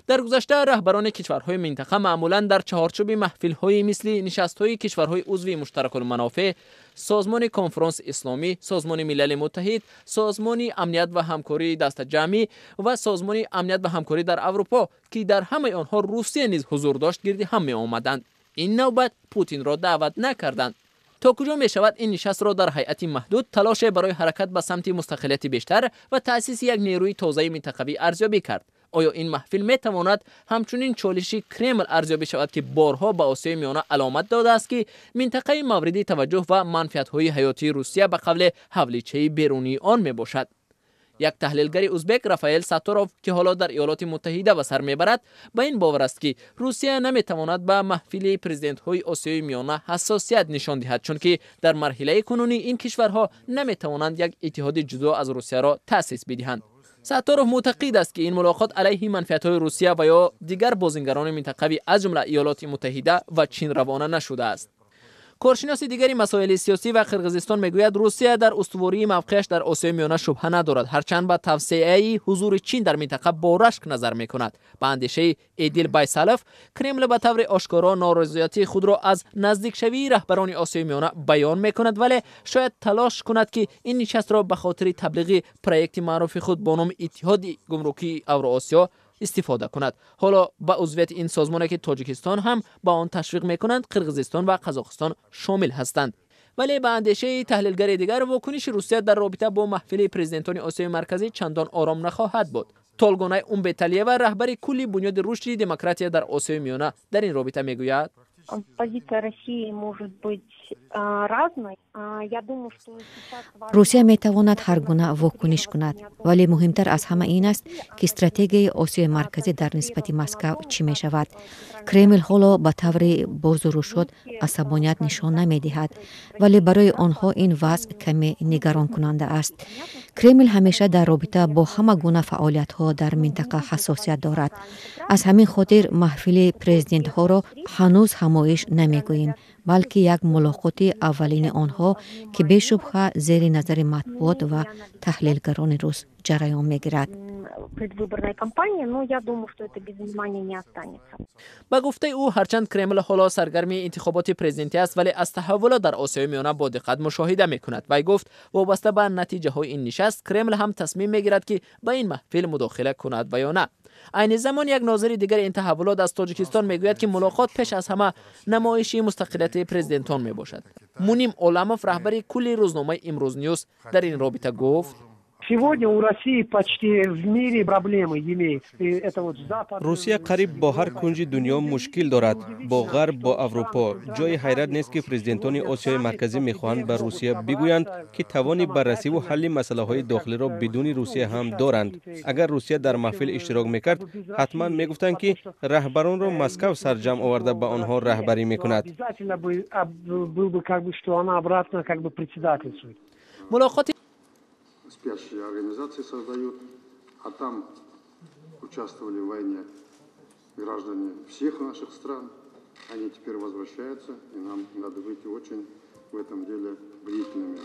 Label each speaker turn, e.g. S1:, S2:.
S1: Дар гузашта раҳбарони кишварҳои минтақа маъмулан дар чаҳорчӯби маҳфилҳои мисли нишастҳои кишварҳои узви муштаракулманофеъ, Созмони Конфронси Исломӣ, Созмони Милали Муттаҳид, Созмони Амният ва Ҳамкории Дастаҷамъӣ ва Созмони Амният ва Ҳамкорӣ дар Аврупо, ки дар ҳамаи онҳо Русия низ ҳузур дошт, гирди ҳам меомаданд. Ин навбат Путинро даъват накарданд. То куҷо мешавад ин нишастро дар ҳайати маҳдуд талоше барои ҳаракат ба самти мустақилияти бештар ва таъсиси як нерӯи тозаи минтақавӣ арзёбӣ кард? Оё ин маҳфил метавонад ҳамчунин чолиши Кремл арзёбӣ шавад, ки борҳо ба Осиёи Миёна аломат додааст, ки минтақаи мавриди таваҷҷӯҳ ва манфиатҳои ҳаётии Русия ба қавле ҳавличаи берунии он мебошад? Як таҳлилгари узбек, Рафаэл Сатторов, ки ҳоло дар Иёлоти Муттаҳида ба сар мебарад, ба ин бовар аст, ки Русия наметавонад ба маҳфили президентҳои Осиёи Миёна ҳассосият нишон диҳад, чунки дар марҳилаи кунунӣ ин кишварҳо наметавонанд як иттиҳоди ҷудо аз Русияро таъсис бидиҳанд. Сатторов мӯътақид аст, ки ин мулоқот алайҳи манфиатҳои Русия ва ё дигар бозингарони минтақавӣ, аз ҷумла Иёлоти Муттаҳида ва Чин, равона нашудааст. Коршиноси дигари масоили сиёсӣ ва Қирғизистон мегӯяд, Русия дар устувории мавқеаш дар Осиёи Миёна шубҳа надорад, ҳарчанд ба тавсеаи ҳузури Чин дар минтақа бо рашк назар мекунад. Ба андешаи Эдил Байсалов, Кремл ба таври ошкоро норозиятии худро аз наздикшавии раҳбарони Осиёи Миёна баён мекунад, вале шояд талош кунад, ки ин нишастро ба хотири таблиғи проекти маъруфи худ бо номи Иттиҳоди Гумрукии Авроосиё истифода кунад. Ҳоло ба узвияти ин созмоне, ки Тоҷикистон ҳам ба он ташвиқ мекунанд, Қирғизистон ва Қазоқистон шомил ҳастанд. Вале ба андешаи таҳлилгари дигар, вокуниши Русия дар робита бо маҳфили президентони Осиёи Марказӣ чандон ором нахоҳад буд. Толгонай Умбеталиева, раҳбари кулли Бунёди рушди демократия дар Осиёи Миёна, дар ин робита мегӯяд:
S2: Позиция России может быть разной. Я думаю, что сейчас
S3: Русия метавонад ҳар гуна вокуниш кунад, вале муҳимтар аз ҳама ин аст, ки стратегияи Осиёи Марказӣ дар нисбати Москав чӣ мешавад. Кремл ҳоло ба таври бозу рушод асабоният нишон намедиҳад, вале барои онҳо ин вазъ каме нигаронкунанда аст. Кремл ҳамеша дар робита бо ҳама гуна фаъолиятҳо дар минтақа ҳассосият дорад. Аз ҳамин хотир маҳфили президентҳоро ҳанӯз ҳамоиш намегӯем, балки як мулоқоти аввалини онҳо, ки бешубҳа зери назари матбуот ва таҳлилгарони рус ҷараён мегирад.
S2: Предвыборная кампания, но я думаю, что это без внимания не останется.
S1: Ба гуфтаи ӯ, ҳарчанд Кремл ҳоло саргарми интихоботи президентӣ аст, вале аз таҳаввулот дар Осиёи Миёна бо диққат мушоҳида мекунад. Вай гуфт, вобаста ба натиҷаҳои ин нишаст Кремл ҳам тасмим мегирад, ки ба ин маҳфил мудохила кунад ва ё на. Айни замон як нозири дигари ин таҳаввулот аз Тоҷикистон мегӯяд, ки мулоқот пеш аз ҳама намоиши мустақилияти президентон мебошад. Муним Оламов, раҳбари кулли рӯзномаи «Имрӯз Ньюс», дар ин робита гуфт:
S4: Сегодня у России почти в мире проблемы имеет. Это вот Запад.
S5: Русия қариб бо ҳар кунҷи дунё мушкил дорад: бо Ғарб, бо Аврупо. Ҷои ҳайрат нест, ки президентони Осиёи Марказӣ мехоҳанд ба Русия бигӯянд, ки тавони баррасиву ҳалли масъалаҳои дохилиро бидуни Русия ҳам доранд. Агар Русия дар маҳфил иштирок мекард, ҳатман мегуфтанд, ки раҳбаронро Москав сарҷамъ оварда, ба онҳо раҳбарӣ мекунад.
S4: Обязательно был бы, как бы, что она обратно, как бы, председательствует.
S1: Мулоқоти
S6: Спящие организации создают, а там участвовали в войне граждане всех наших стран. Они теперь возвращаются, и нам надо быть очень в этом деле бдительными.